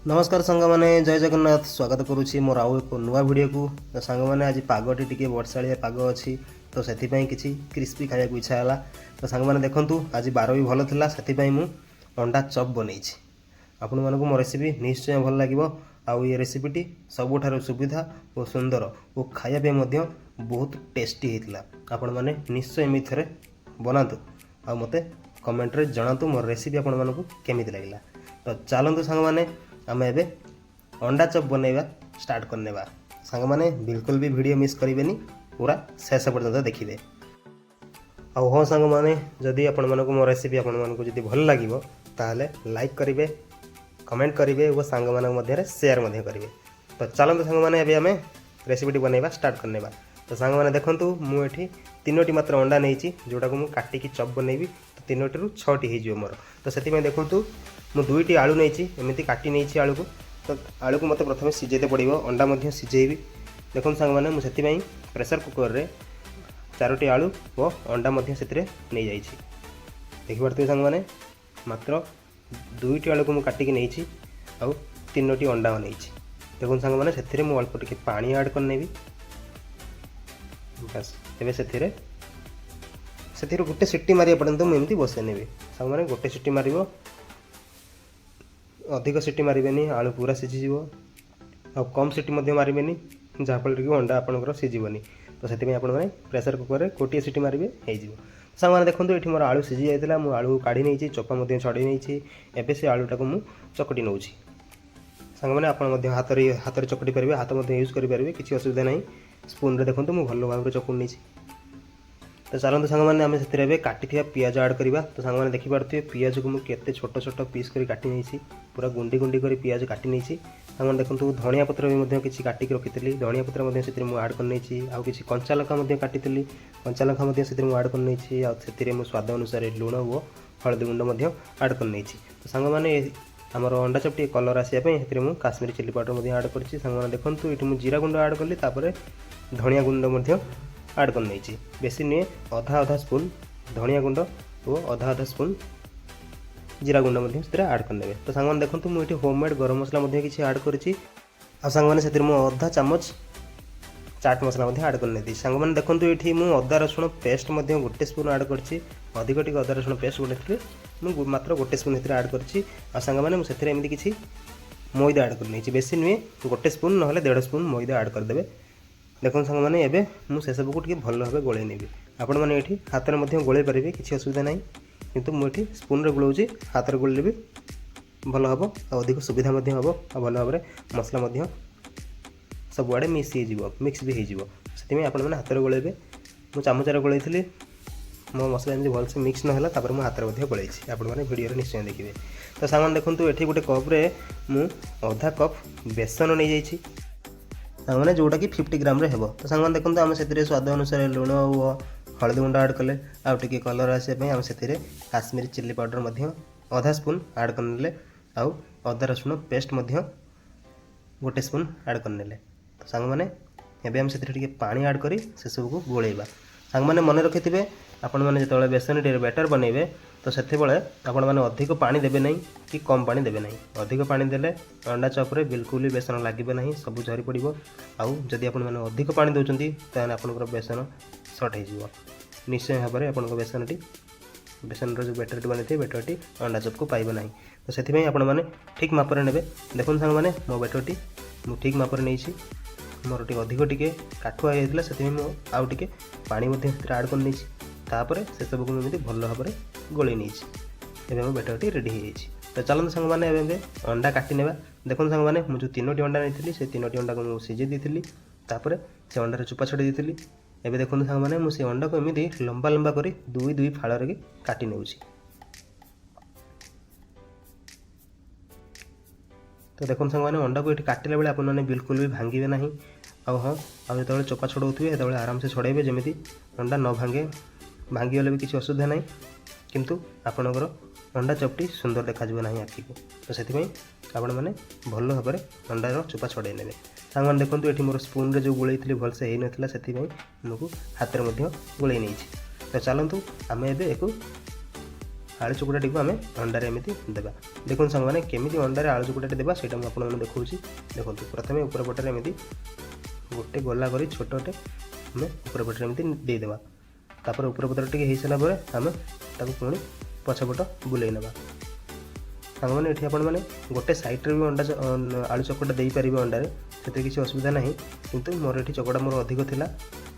ନମସ୍କାର ସାଙ୍ଗମାନେ, ଜୟ ଜଗନ୍ନାଥ। ସ୍ୱାଗତ କରୁଛି ମୋର ଆଉ ଏକ ନୂଆ ଭିଡ଼ିଓକୁ। ତ ସାଙ୍ଗମାନେ, ଆଜି ପାଗଟି ଟିକେ ବର୍ଷାଳିଆ ପାଗ ଅଛି, ତ ସେଥିପାଇଁ କିଛି କ୍ରିସ୍ପି ଖାଇବାକୁ ଇଚ୍ଛା ହେଲା। ତ ସାଙ୍ଗମାନେ ଦେଖନ୍ତୁ, ଆଜି ବାର ବି ଭଲ ଥିଲା, ସେଥିପାଇଁ ମୁଁ ଅଣ୍ଡା ଚପ୍ ବନେଇଛି। ଆପଣମାନଙ୍କୁ ମୋ ରେସିପି ନିଶ୍ଚୟ ଭଲ ଲାଗିବ। ଆଉ ଏ ରେସିପିଟି ସବୁଠାରୁ ସୁବିଧା ଓ ସୁନ୍ଦର ଓ ଖାଇବା ପାଇଁ ମଧ୍ୟ ବହୁତ ଟେଷ୍ଟି ହେଇଥିଲା। ଆପଣମାନେ ନିଶ୍ଚୟ ଏମିତି ଥରେ ବନାନ୍ତୁ ଆଉ ମୋତେ କମେଣ୍ଟରେ ଜଣାନ୍ତୁ ମୋର ରେସିପି ଆପଣମାନଙ୍କୁ କେମିତି ଲାଗିଲା। ତ ଚାଲନ୍ତୁ ସାଙ୍ଗମାନେ, ଆମେ ଏବେ ଅଣ୍ଡା ଚପ୍ ବନେଇବା ଷ୍ଟାର୍ଟ କରିନେବା। ସାଙ୍ଗମାନେ, ବିଲକୁଲ ବି ଭିଡ଼ିଓ ମିସ୍ କରିବେନି, ପୁରା ଶେଷ ପର୍ଯ୍ୟନ୍ତ ଦେଖିବେ। ଆଉ ହଁ ସାଙ୍ଗମାନେ, ଯଦି ଆପଣମାନଙ୍କୁ ମୋ ରେସିପି ଆପଣମାନଙ୍କୁ ଯଦି ଭଲ ଲାଗିବ, ତାହେଲେ ଲାଇକ୍ କରିବେ, କମେଣ୍ଟ କରିବେ ଓ ସାଙ୍ଗମାନଙ୍କ ମଧ୍ୟରେ ସେୟାର ମଧ୍ୟ କରିବେ। ତ ଚାଲନ୍ତୁ ସାଙ୍ଗମାନେ, ଏବେ ଆମେ ରେସିପିଟି ବନେଇବା ଷ୍ଟାର୍ଟ କରିନେବା। ତ ସାଙ୍ଗମାନେ ଦେଖନ୍ତୁ, ମୁଁ ଏଠି ତିନୋଟି ମାତ୍ର ଅଣ୍ଡା ନେଇଛି, ଯେଉଁଟାକୁ ମୁଁ କାଟିକି ଚପ୍ ବନେଇବି। ତ ତିନୋଟିରୁ ଛଅଟି ହେଇଯିବ ମୋର। ତ ସେଥିପାଇଁ ଦେଖନ୍ତୁ, ମୁଁ ଦୁଇଟି ଆଳୁ ନେଇଛି, ଏମିତି କାଟି ନେଇଛି ଆଳୁକୁ। ତ ଆଳୁକୁ ମୋତେ ପ୍ରଥମେ ସିଝେଇତେ ପଡ଼ିବ, ଅଣ୍ଡା ମଧ୍ୟ ସିଝେଇବି। ଦେଖନ୍ତୁ ସାଙ୍ଗମାନେ, ମୁଁ ସେଥିପାଇଁ ପ୍ରେସର କୁକରରେ ଚାରୋଟି ଆଳୁ ଓ ଅଣ୍ଡା ମଧ୍ୟ ସେଥିରେ ନେଇଯାଇଛି। ଦେଖିପାରୁଥିବେ ସାଙ୍ଗମାନେ, ମାତ୍ର ଦୁଇଟି ଆଳୁକୁ ମୁଁ କାଟିକି ନେଇଛି ଆଉ ତିନୋଟି ଅଣ୍ଡା ନେଇଛି। ଦେଖନ୍ତୁ ସାଙ୍ଗମାନେ, ସେଥିରେ ମୁଁ ଅଳ୍ପ ଟିକେ ପାଣି ଆଡ଼୍ କରିନେବି, ବାସ୍। ଏବେ ସେଥିରୁ ଗୋଟେ ସିଟି ମାରିବା ପର୍ଯ୍ୟନ୍ତ ମୁଁ ଏମିତି ବସେଇ ନେବି। ସାଙ୍ଗମାନେ, ଗୋଟେ ସିଟି ମାରିବ, ଅଧିକ ସିଟି ମାରିବେନି, ଆଳୁ ପୁରା ସିଝିଯିବ। ଆଉ କମ୍ ସିଟି ମଧ୍ୟ ମାରିବେନି, ଯାହାଫଳରେ କି ଅଣ୍ଡା ଆପଣଙ୍କର ସିଝିବନି। ତ ସେଥିପାଇଁ ଆପଣମାନେ ପ୍ରେସର କୁକରରେ ଗୋଟିଏ ସିଟି ମାରିବେ, ହେଇଯିବ। ସାଙ୍ଗମାନେ ଦେଖନ୍ତୁ, ଏଠି ମୋର ଆଳୁ ସିଝି ଯାଇଥିଲା। ମୁଁ ଆଳୁ କାଢ଼ି ନେଇଛି, ଚୋପା ମଧ୍ୟ ଛଡ଼େଇ ନେଇଛି। ଏବେ ସେ ଆଳୁଟାକୁ ମୁଁ ଚକଟି ନେଉଛି। ସାଙ୍ଗମାନେ, ଆପଣ ମଧ୍ୟ ହାତରେ ହାତରେ ଚକଟି ପାରିବେ, ହାତ ମଧ୍ୟ ୟୁଜ୍ କରିପାରିବେ, କିଛି ଅସୁବିଧା ନାହିଁ। ସ୍ପୁନ୍ରେ ଦେଖନ୍ତୁ, ମୁଁ ଭଲ ଭାବରେ ଚକୁଡ଼ି ନେଇଛି। ତ ଚାଲନ୍ତୁ ସାଙ୍ଗମାନେ, ଆମେ ସେଥିରେ ଏବେ କାଟିଥିବା ପିଆଜ ଆଡ଼୍ କରିବା। ତ ସାଙ୍ଗମାନେ ଦେଖିପାରୁଥିବେ, ପିଆଜକୁ ମୁଁ କେତେ ଛୋଟ ଛୋଟ ପିସ୍ କରି କାଟି ନେଇଛି, ପୁରା ଗୁଣ୍ଡି ଗୁଣ୍ଡି କରି ପିଆଜ କାଟି ନେଇଛି। ସାଙ୍ଗମାନେ ଦେଖନ୍ତୁ, ଧଣିଆ ପତ୍ର ବି ମଧ୍ୟ କିଛି କାଟିକି ରଖିଥିଲି, ଧଣିଆ ପତ୍ର ମଧ୍ୟ ସେଥିରେ ମୁଁ ଆଡ଼୍ କରିନେଇଛି। ଆଉ କିଛି କଞ୍ଚା ଲଙ୍କା ମଧ୍ୟ କାଟିଥିଲି, କଞ୍ଚା ଲଙ୍କା ମଧ୍ୟ ସେଥିରେ ମୁଁ ଆଡ଼୍ କରିନେଇଛି। ଆଉ ସେଥିରେ ମୁଁ ସ୍ୱାଦ ଅନୁସାରେ ଲୁଣ ଓ ହଳଦୀ ଗୁଣ୍ଡ ମଧ୍ୟ ଆଡ଼୍ କରିନେଇଛି। ତ ସାଙ୍ଗମାନେ, ଆମର ଅଣ୍ଡା ଚପ୍ ଟିକେ କଲର୍ ଆସିବା ପାଇଁ ସେଥିରେ ମୁଁ କାଶ୍ମୀରୀ ଚିଲି ପାଉଡ଼ର ମଧ୍ୟ ଆଡ଼୍ କରିଛି। ସାଙ୍ଗମାନେ ଦେଖନ୍ତୁ, ଏଠି ମୁଁ ଜିରା ଗୁଣ୍ଡ ଆଡ଼୍ କଲି, ତାପରେ ଧଣିଆ ଗୁଣ୍ଡ ମଧ୍ୟ ଆଡ଼୍ କରିନେଇଛି। ବେଶୀ ନୁହେଁ, ଅଧା ଅଧା ସ୍ପୁନ୍ ଧଣିଆ ଗୁଣ୍ଡ ଓ ଅଧା ଅଧା ସ୍ପୁନ୍ ଜିରା ଗୁଣ୍ଡ ମଧ୍ୟ ସେଥିରେ ଆଡ଼୍ କରିନେବେ। ତ ସାଙ୍ଗମାନେ ଦେଖନ୍ତୁ, ମୁଁ ଏଠି ହୋମ୍ ମେଡ଼୍ ଗରମ ମସଲା ମଧ୍ୟ କିଛି ଆଡ଼୍ କରିଛି। ଆଉ ସାଙ୍ଗମାନେ, ସେଥିରେ ମୁଁ ଅଧା ଚାମଚ ଚାଟ୍ ମସଲା ମଧ୍ୟ ଆଡ଼୍ କରିନେଇଛି। ସାଙ୍ଗମାନେ ଦେଖନ୍ତୁ, ଏଠି ମୁଁ ଅଦା ରସୁଣ ପେଷ୍ଟ ମଧ୍ୟ ଗୋଟେ ସ୍ପୁନ୍ ଆଡ଼୍ କରିଛି। ଅଧିକ ଟିକେ ଅଦା ରସୁଣ ପେଷ୍ଟ ବନେଇଥିଲି ମୁଁ, ମାତ୍ର ଗୋଟେ ସ୍ପୁନ୍ ସେଥିରେ ଆଡ଼୍ କରିଛି। ଆଉ ସାଙ୍ଗମାନେ, ମୁଁ ସେଥିରେ ଏମିତି କିଛି ମଇଦା ଆଡ଼୍ କରିନେଇଛି। ବେଶୀ ନୁହେଁ, ଗୋଟେ ସ୍ପୁନ୍ ନହେଲେ ଦେଢ଼ ସ୍ପୁନ୍ ମଇଦା ଆଡ଼୍ କରିଦେବେ। ଦେଖନ୍ତୁ ସାଙ୍ଗମାନେ, ଏବେ ମୁଁ ସେସବୁକୁ ଟିକେ ଭଲ ଭାବେ ଗୋଳେଇ ନେବି। ଆପଣମାନେ ଏଠି ହାତରେ ମଧ୍ୟ ଗୋଳେଇ ପାରିବେ, କିଛି ଅସୁବିଧା ନାହିଁ। କିନ୍ତୁ ମୁଁ ଏଠି ସ୍ପୁନ୍ରେ ଗୋଳାଉଛି। ହାତରେ ଗୋଳିଲେ ବି ଭଲ ହେବ ଆଉ ଅଧିକ ସୁବିଧା ମଧ୍ୟ ହେବ, ଆଉ ଭଲ ଭାବରେ ମସଲା ମଧ୍ୟ ସବୁଆଡ଼େ ମିକ୍ସ ହେଇଯିବ, ମିକ୍ସ ବି ହେଇଯିବ। ସେଥିପାଇଁ ଆପଣମାନେ ହାତରେ ଗୋଳେଇବେ। ମୁଁ ଚାମଚରେ ଗୋଳେଇଥିଲି, ମୋ ମସଲା ଏମିତି ଭଲସେ ମିକ୍ସ ନହେଲା, ତାପରେ ମୁଁ ହାତରେ ମଧ୍ୟ ଗୋଳେଇଛି। ଆପଣମାନେ ଭିଡ଼ିଓରେ ନିଶ୍ଚୟ ଦେଖିବେ। ତ ସାଙ୍ଗମାନେ ଦେଖନ୍ତୁ, ଏଠି ଗୋଟେ କପ୍ରେ ମୁଁ ଅଧା କପ୍ ବେସନ ନେଇଯାଇଛି ସାଙ୍ଗମାନେ, ଯେଉଁଟାକି 50 ଗ୍ରାମରେ ହେବ। ତ ସାଙ୍ଗମାନେ ଦେଖନ୍ତୁ, ଆମେ ସେଥିରେ ସ୍ୱାଦ ଅନୁସାରେ ଲୁଣ ଓ ହଳଦୀ ଗୁଣ୍ଡ ଆଡ଼୍ କଲେ। ଆଉ ଟିକେ କଲର୍ ଆସିବା ପାଇଁ ଆମେ ସେଥିରେ କାଶ୍ମୀରୀ ଚିଲି ପାଉଡ଼ର ମଧ୍ୟ ଅଧା ସ୍ପୁନ୍ ଆଡ଼୍ କରିନେଲେ। ଆଉ ଅଦା ରସୁଣ ପେଷ୍ଟ ମଧ୍ୟ ଗୋଟେ ସ୍ପୁନ୍ ଆଡ଼୍ କରିନେଲେ। ତ ସାଙ୍ଗମାନେ, ଏବେ ଆମେ ସେଥିରେ ଟିକେ ପାଣି ଆଡ଼୍ କରି ସେସବୁକୁ ଗୋଳେଇବା। ସାଙ୍ଗମାନେ ମନେ ରଖିଥିବେ, ଆପଣମାନେ ଯେତେବେଳେ ବେସନଟିରେ ବ୍ୟାଟର୍ ବନେଇବେ, ତ ସେତେବେଳେ ଆପଣମାନେ ଅଧିକ ପାଣି ଦେବେ ନାହିଁ କି କମ୍ ପାଣି ଦେବେ ନାହିଁ। ଅଧିକ ପାଣି ଦେଲେ ଅଣ୍ଡା ଚପ୍ରେ ବିଲକୁଲ ବି ବେସନ ଲାଗିବ ନାହିଁ, ସବୁ ଝରି ପଡ଼ିବ। ଆଉ ଯଦି ଆପଣମାନେ ଅଧିକ ପାଣି ଦେଉଛନ୍ତି, ତାହେଲେ ଆପଣଙ୍କର ବେସନ ସର୍ଟ ହେଇଯିବ। ନିଶ୍ଚୟ ଭାବରେ ଆପଣଙ୍କ ବେସନର ଯେଉଁ ବ୍ୟାଟର୍ଟି ବନେଇଥିବେ, ବ୍ୟାଟର୍ଟି ଅଣ୍ଡା ଚପ୍କୁ ପାଇବ ନାହିଁ। ତ ସେଥିପାଇଁ ଆପଣମାନେ ଠିକ୍ ମାପରେ ନେବେ। ଦେଖନ୍ତୁ ସାଙ୍ଗମାନେ, ମୋ ବ୍ୟାଟର୍ଟି ମୁଁ ଠିକ୍ ମାପରେ ନେଇଛି। ମୋର ଟିକେ ଅଧିକ ଟିକେ କାଠୁଆ ହେଇଯାଇଥିଲା, ସେଥିପାଇଁ ମୁଁ ଆଉ ଟିକେ ପାଣି ମଧ୍ୟ ସେଥିରେ ଆଡ଼୍ କରିନେଇଛି। ତାପରେ ସେସବୁକୁ ମୁଁ ଏମିତି ଭଲ ଭାବରେ ଗୋଳେଇ ନେଇଛି। ଏବେ ମୋ ବ୍ୟାଟର୍ଟି ରେଡ଼ି ହେଇଯାଇଛି। ତ ଚାଲନ୍ତୁ ସାଙ୍ଗମାନେ, ଏବେ ଏବେ ଅଣ୍ଡା କାଟି ନେବା। ଦେଖନ୍ତୁ ସାଙ୍ଗମାନେ, ମୁଁ ଯେଉଁ ତିନୋଟି ଅଣ୍ଡା ନେଇଥିଲି, ସେ ତିନୋଟି ଅଣ୍ଡାକୁ ମୁଁ ସିଝେଇ ଦେଇଥିଲି, ତାପରେ ସେ ଅଣ୍ଡାର ଚୋପା ଛଡ଼େଇ ଦେଇଥିଲି। ଏବେ ଦେଖନ୍ତୁ ସାଙ୍ଗମାନେ, ମୁଁ ସେ ଅଣ୍ଡାକୁ ଏମିତି ଲମ୍ବା ଲମ୍ବା କରି ଦୁଇ ଦୁଇ ଫାଳରେ କାଟି ନେଉଛି। ତ ଦେଖନ୍ତୁ ସାଙ୍ଗମାନେ, ଅଣ୍ଡାକୁ ଏଠି କାଟିଲା ବେଳେ ଆପଣମାନେ ବିଲକୁଲ ବି ଭାଙ୍ଗିବେ ନାହିଁ। ଆଉ ହଁ, ଆଉ ଯେତେବେଳେ ଚୋପା ଛଡ଼ଉଥିବେ, ସେତେବେଳେ ଆରାମସେ ଛଡ଼େଇବେ, ଯେମିତି ଅଣ୍ଡା ନ ଭାଙ୍ଗେ। ଭାଙ୍ଗିଗଲେ ବି କିଛି ଅସୁବିଧା ନାହିଁ, କିନ୍ତୁ ଆପଣଙ୍କର ଅଣ୍ଡା ଚପ୍ଟି ସୁନ୍ଦର ଦେଖାଯିବ ନାହିଁ ଆଖିକୁ। ତ ସେଥିପାଇଁ ଆପଣମାନେ ଭଲ ଭାବରେ ଅଣ୍ଡାର ଚୋପା ଛଡ଼େଇ ନେବେ। ସାଙ୍ଗମାନେ ଦେଖନ୍ତୁ, ଏଠି ମୋର ସ୍ପୁନ୍ରେ ଯେଉଁ ଗୋଳେଇଥିଲି ଭଲସେ ହେଇନଥିଲା, ସେଥିପାଇଁ ମୁଁ ହାତରେ ମଧ୍ୟ ଗୋଳେଇ ନେଇଛି। ତ ଚାଲନ୍ତୁ, ଆମେ ଏବେ ଏକୁ ଆଳୁ ଚକଟାଟିକୁ ଆମେ ଅଣ୍ଡାରେ ଏମିତି ଦେବା। ଦେଖନ୍ତୁ ସାଙ୍ଗମାନେ, କେମିତି ଅଣ୍ଡାରେ ଆଳୁ ଚକଟାଟି ଦେବା, ସେଇଟା ମୁଁ ଆପଣମାନଙ୍କୁ ଦେଖାଉଛି। ଦେଖନ୍ତୁ, ପ୍ରଥମେ ଉପର ପଟରେ ଏମିତି ଗୋଟେ ଗୋଲା କରି ଛୋଟଟେ ଆମେ ଉପର ପଟରେ ଏମିତି ଦେଇଦେବା। ତାପରେ ଉପର ପଟରେ ଟିକେ ହେଇସାରିଲା ପରେ ଆମେ ତାକୁ ପୁଣି ପଛପଟ ବୁଲେଇ ନେବା। ସାଙ୍ଗମାନେ, ଏଠି ଆପଣମାନେ ଗୋଟେ ସାଇଡ଼୍ରେ ବି ଅଣ୍ଡା ଆଳୁ ଚକଟା ଦେଇପାରିବେ ଅଣ୍ଡାରେ, ସେଥିରେ କିଛି ଅସୁବିଧା ନାହିଁ। କିନ୍ତୁ ମୋର ଏଠି ଚକଟା ମୋର ଅଧିକ ଥିଲା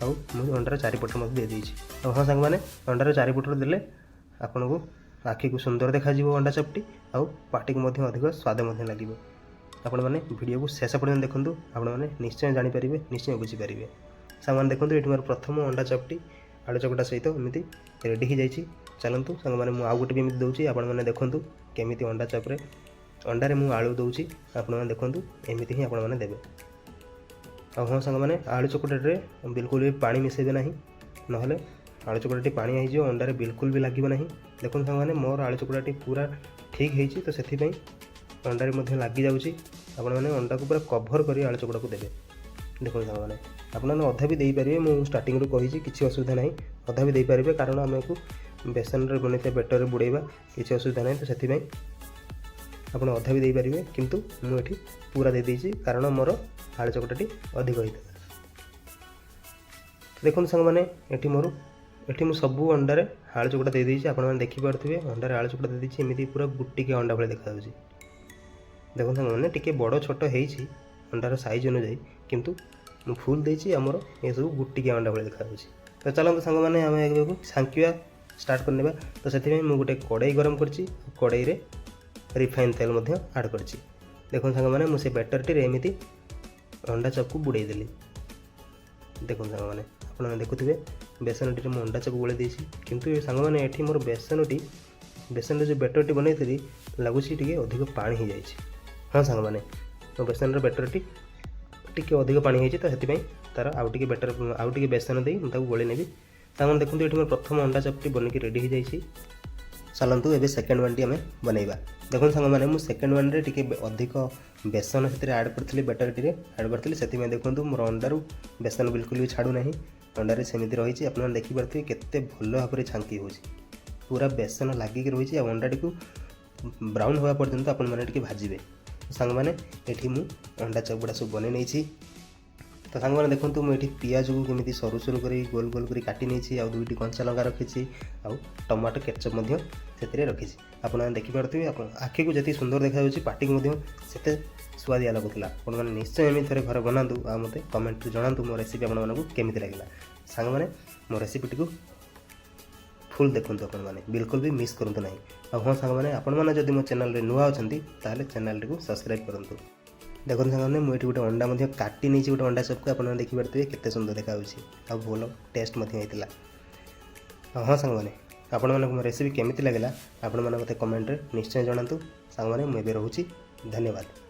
ଆଉ ମୁଁ ଅଣ୍ଡାର ଚାରିପଟରେ ମଧ୍ୟ ଦେଇଦେଇଛି। ଆଉ ହଁ ସାଙ୍ଗମାନେ, ଅଣ୍ଡାର ଚାରିପଟରେ ଦେଲେ ଆପଣଙ୍କୁ ଆଖିକୁ ସୁନ୍ଦର ଦେଖାଯିବ ଅଣ୍ଡା ଚପଟି, ଆଉ ପାଟିକୁ ମଧ୍ୟ ଅଧିକ ସ୍ୱାଦ ମଧ୍ୟ ଲାଗିବ। ଆପଣମାନେ ଭିଡ଼ିଓକୁ ଶେଷ ପର୍ଯ୍ୟନ୍ତ ଦେଖନ୍ତୁ, ଆପଣମାନେ ନିଶ୍ଚୟ ଜାଣିପାରିବେ, ନିଶ୍ଚୟ ବୁଝିପାରିବେ। ସାଙ୍ଗମାନେ, ଦେଖନ୍ତୁ, ଏଠି ମୋର ପ୍ରଥମ ଅଣ୍ଡା ଚପଟି ଆଳୁ ଚକଟା ସହିତ ଏମିତି ରେଡ଼ି ହେଇଯାଇଛି। ଚାଲନ୍ତୁ ସାଙ୍ଗମାନେ, ମୁଁ ଆଉ ଗୋଟେ ବି ଏମିତି ଦେଉଛି। ଆପଣମାନେ ଦେଖନ୍ତୁ କେମିତି ଅଣ୍ଡା ଚପରେ ଅଣ୍ଡାରେ ମୁଁ ଆଳୁ ଦେଉଛି। ଆପଣମାନେ ଦେଖନ୍ତୁ, ଏମିତି ହିଁ ଆପଣମାନେ ଦେବେ। ଆଉ ହଁ ସାଙ୍ଗମାନେ, ଆଳୁ ଚକଟାରେ ବିଲକୁଲ ବି ପାଣି ମିଶାଇବେ ନାହିଁ, ନହେଲେ ଆଳୁ ଚକଟାଟି ପାଣି ହେଇଯିବ, ଅଣ୍ଡାରେ ବିଲକୁଲ ବି ଲାଗିବ ନାହିଁ। ଦେଖନ୍ତୁ ସାଙ୍ଗମାନେ, ମୋର ଆଳୁ ଚକଟାଟି ପୁରା ଠିକ୍ ହେଇଛି, ତ ସେଥିପାଇଁ ଅଣ୍ଡାରେ ମଧ୍ୟ ଲାଗିଯାଉଛି। ଆପଣମାନେ ଅଣ୍ଡାକୁ ପୁରା କଭର୍ କରି ଆଳୁ ଚକଟାକୁ ଦେବେ। ଦେଖନ୍ତୁ ସାଙ୍ଗମାନେ, ଆପଣମାନେ ଅଧା ବି ଦେଇପାରିବେ। ମୁଁ ଷ୍ଟାର୍ଟିଂରୁ କହିଛି, କିଛି ଅସୁବିଧା ନାହିଁ, ଅଧା ବି ଦେଇପାରିବେ, କାରଣ ଆମକୁ ବେସନରେ ବନେଇଥିବା ବେଟରରେ ବୁଡ଼େଇବା, କିଛି ଅସୁବିଧା ନାହିଁ। ତ ସେଥିପାଇଁ ଆପଣ ଅଧା ବି ଦେଇପାରିବେ, କିନ୍ତୁ ମୁଁ ଏଠି ପୁରା ଦେଇଦେଇଛି, କାରଣ ମୋର ଆଳୁ ଚକଟାଟି ଅଧିକ ହେଇଥିଲା। ଦେଖନ୍ତୁ ସାଙ୍ଗମାନେ, ଏଠି ମୁଁ ସବୁ ଅଣ୍ଡାରେ ଆଳୁ ଚକଟା ଦେଇଦେଇଛି। ଆପଣମାନେ ଦେଖିପାରୁଥିବେ, ଅଣ୍ଡାରେ ଆଳୁ ଚକଟା ଦେଇଦେଇଛି। ଏମିତି ପୁରା ଗୋଟିକିଆ ଅଣ୍ଡା ଭଳି ଦେଖାଯାଉଛି। ଦେଖନ୍ତୁ ସାଙ୍ଗମାନେ, ଟିକେ ବଡ଼ ଛୋଟ ହେଇଛି ଅଣ୍ଡାର ସାଇଜ୍ ଅନୁଯାୟୀ, କିନ୍ତୁ ମୁଁ ଫୁଲ୍ ଦେଇଛି। ଆମର ଏସବୁ ଗୋଟିକିଆ ଅଣ୍ଡା ଭଳି ଦେଖାଯାଉଛି। ତ ଚାଲନ୍ତୁ ସାଙ୍ଗମାନେ, ଆମେ ଏହାକୁ ଛାଙ୍କିବା ଷ୍ଟାର୍ଟ କରିନେବା। ତ ସେଥିପାଇଁ ମୁଁ ଗୋଟେ କଡ଼େଇ ଗରମ କରିଛି। କଡ଼େଇରେ ରିଫାଇନ୍ ତେଲ ମଧ୍ୟ ଆଡ଼୍ କରିଛି। ଦେଖନ୍ତୁ ସାଙ୍ଗମାନେ, ମୁଁ ସେ ବ୍ୟାଟରଟିରେ ଏମିତି ଅଣ୍ଡା ଚପକୁ ବୁଡ଼େଇ ଦେଲି। ଦେଖନ୍ତୁ ସାଙ୍ଗମାନେ, ଆପଣମାନେ ଦେଖୁଥିବେ, ବେସନଟିରେ ମୁଁ ଅଣ୍ଡା ଚପ ଗୋଳେଇ ଦେଇଛି। କିନ୍ତୁ ଏ ସାଙ୍ଗମାନେ, ଏଠି ମୋର ବେସନରେ ଯେଉଁ ବ୍ୟାଟରଟି ବନେଇଥିଲି, ଲାଗୁଛି ଟିକେ ଅଧିକ ପାଣି ହେଇଯାଇଛି। ହଁ ସାଙ୍ଗମାନେ, ମୋ ବେସନର ବ୍ୟାଟରଟି ଟିକେ ଅଧିକ ପାଣି ହେଇଛି। ତ ସେଥିପାଇଁ ତା'ର ଆଉ ଟିକେ ବ୍ୟାଟର, ଆଉ ଟିକେ ବେସନ ଦେଇ ମୁଁ ତାକୁ ଗୋଳେଇ ନେବି। ସାଙ୍ଗମାନେ, ଦେଖନ୍ତୁ, ଏଠି ମୋର ପ୍ରଥମ ଅଣ୍ଡା ଚପଟି ବନିକି ରେଡ଼ି ହେଇଯାଇଛି। ଚାଲନ୍ତୁ, ଏବେ ସେକେଣ୍ଡ ୱାନ୍ଟି ଆମେ ବନେଇବା। ଦେଖନ୍ତୁ ସାଙ୍ଗମାନେ, ମୁଁ ସେକେଣ୍ଡ ୱାନ୍ରେ ଟିକେ ଅଧିକ ବେସନ ସେଥିରେ ଆଡ଼୍ କରିଥିଲି, ବ୍ୟାଟରଟିରେ ଆଡ଼୍ କରିଥିଲି। ସେଥିପାଇଁ ଦେଖନ୍ତୁ, ମୋର ଅଣ୍ଡାରୁ ବେସନ ବିଲକୁଲ ବି ଛାଡ଼ୁନାହିଁ, ଅଣ୍ଡାରେ ସେମିତି ରହିଛି। ଆପଣମାନେ ଦେଖିପାରୁଥିବେ କେତେ ଭଲ ଭାବରେ ଛାଙ୍କି ହେଉଛି, ପୁରା ବେସନ ଲାଗିକି ରହିଛି। ଆଉ ଅଣ୍ଡାଟିକୁ ବ୍ରାଉନ୍ ହେବା ପର୍ଯ୍ୟନ୍ତ ଆପଣମାନେ ଟିକେ ଭାଜିବେ। ସାଙ୍ଗମାନେ, ଏଠି ମୁଁ ଅଣ୍ଡା ଚପ୍ ଗୁଡ଼ା ସବୁ ବନେଇ ନେଇଛି। ତ ସାଙ୍ଗମାନେ, ଦେଖନ୍ତୁ, ମୁଁ ଏଠି ପିଆଜକୁ କେମିତି ସରୁ ସରୁ କରି ଗୋଲ ଗୋଲ କରି କାଟି ନେଇଛି, ଆଉ ଦୁଇଟି କଞ୍ଚା ଲଙ୍କା ରଖିଛି, ଆଉ ଟମାଟୋ କେଚପ୍ ମଧ୍ୟ ସେଥିରେ ରଖିଛି। ଆପଣମାନେ ଦେଖିପାରୁଥିବେ, ଆପଣ ଆଖିକୁ ଯେତିକି ସୁନ୍ଦର ଦେଖାଯାଉଛି, ପାଟିକୁ ମଧ୍ୟ ସେତେ ସୁଆଦିଆ ଲାଗୁଥିଲା। ଆପଣମାନେ ନିଶ୍ଚୟ ଏମିତି ଥରେ ଘରେ ବନାନ୍ତୁ ଆଉ ମୋତେ କମେଣ୍ଟରେ ଜଣାନ୍ତୁ ମୋ ରେସିପି ଆପଣମାନଙ୍କୁ କେମିତି ଲାଗିଲା। ସାଙ୍ଗମାନେ, ମୋ ରେସିପିଟିକୁ ଫୁଲ୍ ଦେଖନ୍ତୁ ଆପଣମାନେ, ବିଲକୁଲ ବି ମିସ୍ କରନ୍ତୁ ନାହିଁ। ଆଉ ହଁ ସାଙ୍ଗମାନେ, ଆପଣମାନେ ଯଦି ମୋ ଚ୍ୟାନେଲରେ ନୂଆ ଅଛନ୍ତି, ତାହେଲେ ଚ୍ୟାନେଲଟିକୁ ସବସ୍କ୍ରାଇବ୍ କରନ୍ତୁ। ଦେଖନ୍ତୁ ସାଙ୍ଗମାନେ, ମୁଁ ଏଠି ଗୋଟେ ଅଣ୍ଡା ମଧ୍ୟ କାଟି ନେଇଛି, ଗୋଟେ ଅଣ୍ଡା ଚପକୁ। ଆପଣମାନେ ଦେଖିପାରୁଥିବେ କେତେ ସୁନ୍ଦର ଦେଖାଯାଉଛି ଆଉ ଭଲ ଟେଷ୍ଟ ମଧ୍ୟ ହେଇଥିଲା। ଆଉ ହଁ ସାଙ୍ଗମାନେ, ଆପଣମାନଙ୍କୁ ମୋ ରେସିପି କେମିତି ଲାଗିଲା, ଆପଣମାନେ ମୋତେ କମେଣ୍ଟରେ ନିଶ୍ଚୟ ଜଣାନ୍ତୁ। ସାଙ୍ଗମାନେ, ମୁଁ ଏବେ ରହୁଛି। ଧନ୍ୟବାଦ।